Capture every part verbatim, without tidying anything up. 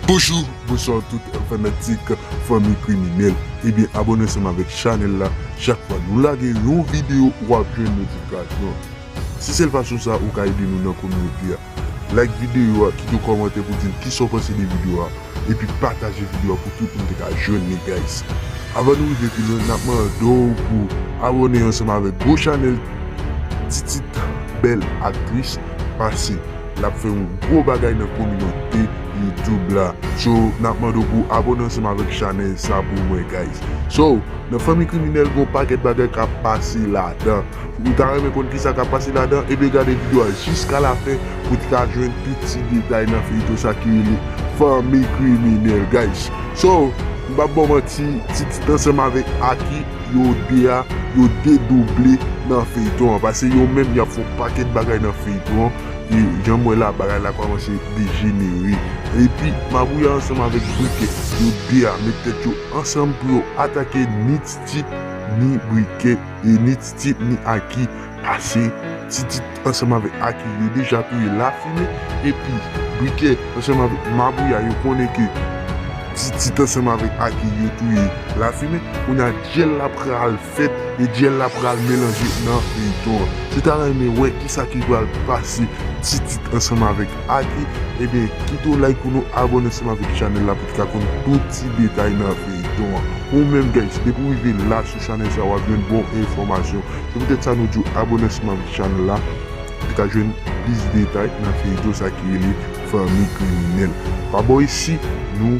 Bonjou, bonswa tout fanatik fanmi kriminèl. Ebyen, abòne ansanm avèk chanèl la. Chak fwa nou lage yon videyo, w ap jwenn notifikasyon. Se sèl fason sa ou ka ede nou nan kominote a. Like videyo a, kite yon kòmantè pou di n kisa w panse de videyo a, epi pataje videyo a pou tout moun te ka jwenn li, guys. Avan nou rive pi lwen, n ap mande w pou abòne ansanm avèk gwo chanèl Titit, bèl aktris, pase l ap fè yon gwo bagay nan kominote YouTube la. So, n ap mande w pou abòne ansanm avèk chanèl sa pou mwen, guys. So, nan fanmi kriminèl, gen yon pakèt bagay k ap pase ladan. Ou ta renmen konn kisa k ap pase ladan? Ebyen, gade videyo a jiska lafen pou w te ka jwenn tout ti detay nan feyton sa ki rele Fanmi Kriminèl, guys. So, m p ap ba w manti, Titit ansanm avèk Aki, yo de a, yo dedouble nan feyton an. Pase yo menm, y ap fè yon pakèt bagay nan feyton an. E jan m wè la, bagay la kòmanse dejenere. Epi, Mabouya ansanm avèk Brikè, yo de a met tèt yo ansanm pou yo atake ni Titit, ni Brikè, e ni Titit, ni Aki. Pase Titit ansanm avèk Aki, yo deja touye Lafimen. Epi, Brikè ansanm avèk Mabouya, yo konnen ke Titit ansanm avèk Aki, yo touye Lafimen. Kounye a, dyèl la pral fèt, e dyèl la pral melanje nan feyton an. Si w ta renmen wè kisa ki pral pase Titit ansanm avèk Aki, ebyen, kite yon like pou nou, abòne ansanm avèk chanèl la pou w te ka konn tout ti detay nan feyton an. Ou menm, guys, depi w rive la sou chanèl sa, w ap jwenn bon enfòmasyon. Se poutèt sa nou di w abòne ansanm avèk chanèl la, ou te ka jwenn plis detay nan feyton sa ki rele Fanmi Kriminèl. Pa bò isi, nou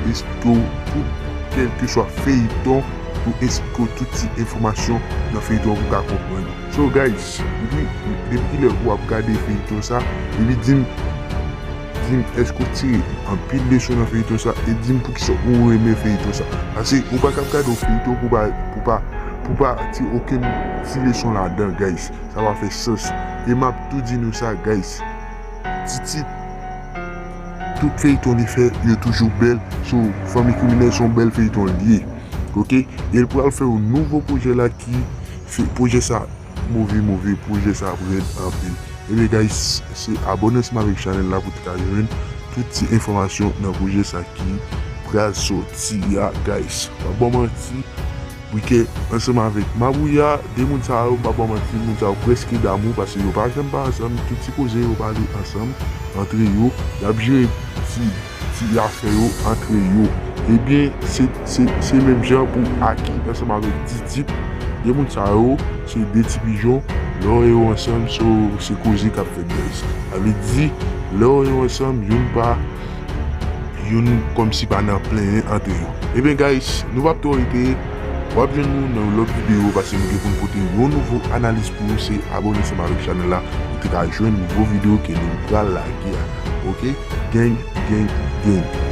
esplike w tout, kèlkeswa feyton, nou esplike w tout ti enfòmasyon nan feyton an pou w ka konprann. So, guys, depi, depi kilè ou ap gade feyton sa, epi di m, di m, èske w tire anpil leson nan feyton sa, e di m poukisa ou renmen feyton sa. Pase ou pa ka ap gade yon feyton pou pa, pou pa, pou pa tire okenn ti leson ladan, guys. Sa pa fè sans. E m ap tou di nou sa, guys. Titit, tout feyton li fè, yo toujou bèl. So, Fanmi Kriminèl se yon bèl feyton li ye. Oke? E l pral fè yon nouvo pwojè la ki fè pwojè sa move, move, pwojè sa ap rèd anpil. Ebyen, guys, se abòne ansanm avèk chanèl la pou w te ka jwenn tout ti enfòmasyon nan pwojè sa ki pral sòti a, guys. Pa bò manti, Brikè ansanm avèk Mabouya, de moun sa yo, pa bò manti, moun sa yo prèske damou, pase yo pa janm pa ansanm, tout ti koze yo pale ansanm, antre yo, y ap jere ti, ti afè yo antre yo. Ebyen, se, se, se menm jan pou Aki ansanm avèk Titit, de moun sa yo, se de ti pijon, lè w wè yo ansanm, so, se koze k ap fèt, guys. Sa vle di, lè w wè yo ansanm, youn pa, youn kòmsi pa nan plenyen antre yo. Ebyen, guys, nou p ap twò rete. W ap jwenn nou nan yon lòt videyo, pase nou gen pou n pote yon nouvo analiz pou ou. Se abòne ansanm avèk chanèl la pou w te ka jwenn nouvo videyo ke nou pral lage a. Oke? Gang, gang, gang.